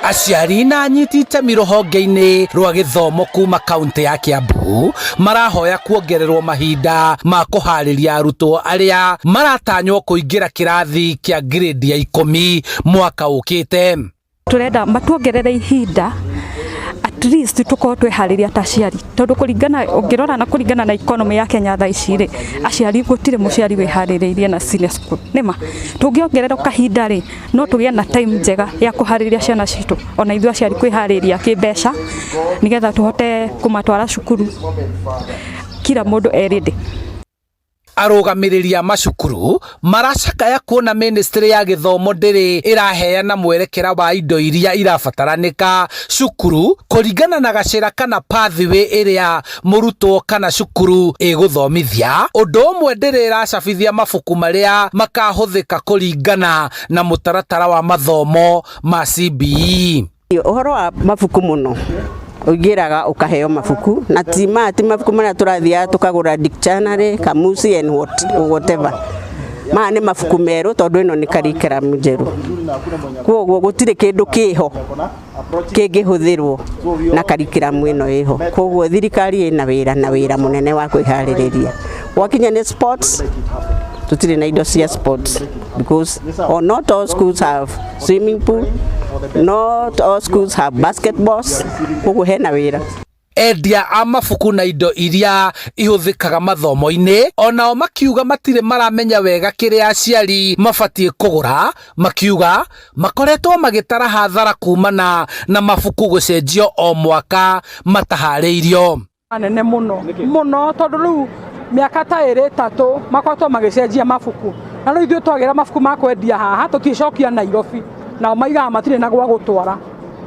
Aciari na anyiti itemi rũhonge-inĩ rwa gĩthomo kuma kaunti ya Kiambu marahoya kuongererwo mahinda ma kũharĩria arutwo arĩa maratanywo kũingĩra kĩrathi kĩa grade ya 10 mwaka ũkĩte. Turenda matuongerere ihinda at least tukorwo tweharĩria ta aciari, tondũ kũringana ũngĩrora na kũringana na economy ya Kenya thaa ici rĩ, aciari gũtirĩ mũciari wĩharĩrĩirie na senior school. Nĩma tũngĩongererwo kahinda rĩ, no tũgĩe na time njega ya kũharĩria ciana citũ, ona ithuĩ aciari kwĩharĩria kĩmbeca nĩgetha tũhote kũmatwara cukuru kila mũndũ e ready. Arũgamĩrĩri a macukuru maracakaya kuona ministry ya gĩthomo ndĩrĩ ĩraheana mwerekera wa indo iria irabataranĩka cukuru kũringana na gacĩra kana pathway ĩrĩa mũrutwo kana cukuru ĩgũthomithia. Ũndũ ũmwe ndĩrĩ ĩracabithia mabuku marĩa makahũthĩka kũringana na mũtaratara wa mathomo ma CBE. Ũhoro wa mabuku mũno ũingĩraga ũkaheo mabuku na ti ma ti mabuku marĩa tũrathiaga tũkagũra dictionary, kamusi and whatever. Maya nĩ mabuku merũ tondũ ĩno nĩ curriculum njerũ, koguo gũtirĩ kĩndũ kĩho kĩngĩhũthĩrwo na curriculum ĩno ĩho. Koguo thirikari ĩna wĩra na wĩra mũnene wa kwĩharĩrĩria. Gwakinya nĩ sports, tũtirĩ na indo cia sports because or not all schools have swimming pool, not all schools have basketballs, koguo hena wĩra. Endia a mabuku na indo iria ihũthĩkaga mathomo-inĩ onao makiuga matirĩ maramenya wega kĩrĩa aciari mabatiĩ kũgũra, makiuga makoretwo magĩtara hathara kumana na mabuku gũcenjio o mwaka mataharĩirio. Nene mũno mũno, tondũ rĩu mĩaka ta ĩrĩ ĩtatũ makoretwo magĩcenjia mabuku, na rĩu ithuĩ twagĩra mabuku ma kwendia haha tũticokia Nairobi, nao maigaga matirĩ na gwa gũtwara.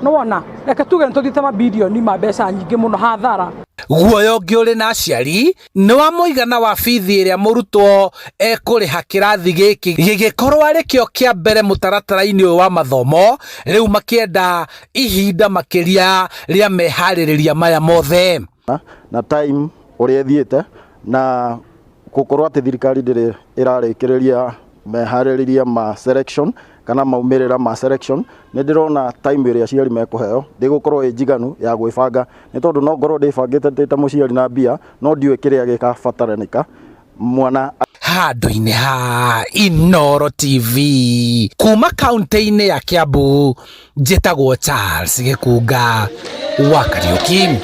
Nĩwona, reke tuge nĩ tũthiĩte mabirioni ma mbeca nyingĩ mũno hathara. Guoya ũngĩ ũrĩ na aciari nĩ wa mũigana wa bithi ĩrĩa mũrutwo ekũrĩha kĩrathi gĩkĩ gĩgĩkorwo arĩ kĩo kĩa mbere mũtaratara-inĩ ũyũ wa mathomo, rĩu makĩenda ihinda makĩria rĩa meharĩrĩria maya mothe. Na time ũrĩa ĩthiĩte na gũkorwo atĩ thirikari ndĩrĩ ĩrarĩkĩrĩria meharĩrĩria ma selection kana maumĩrĩra ma selection, nĩ ndĩrona time ĩrĩa aciari mekũheo ndĩgũkorwo ĩ njiganu ya gwĩbanga, nĩ tondũ no ngorwo ndĩbangĩte ndĩ ta mũciari na mbia, no ndiũĩ kĩrĩa gĩkabataranĩka mwana. Handũ-inĩ ha Inooro TV kuma kaunti-inĩ ya Kiambu, njĩtagwo Charles Gĩkunga wa Kariũki.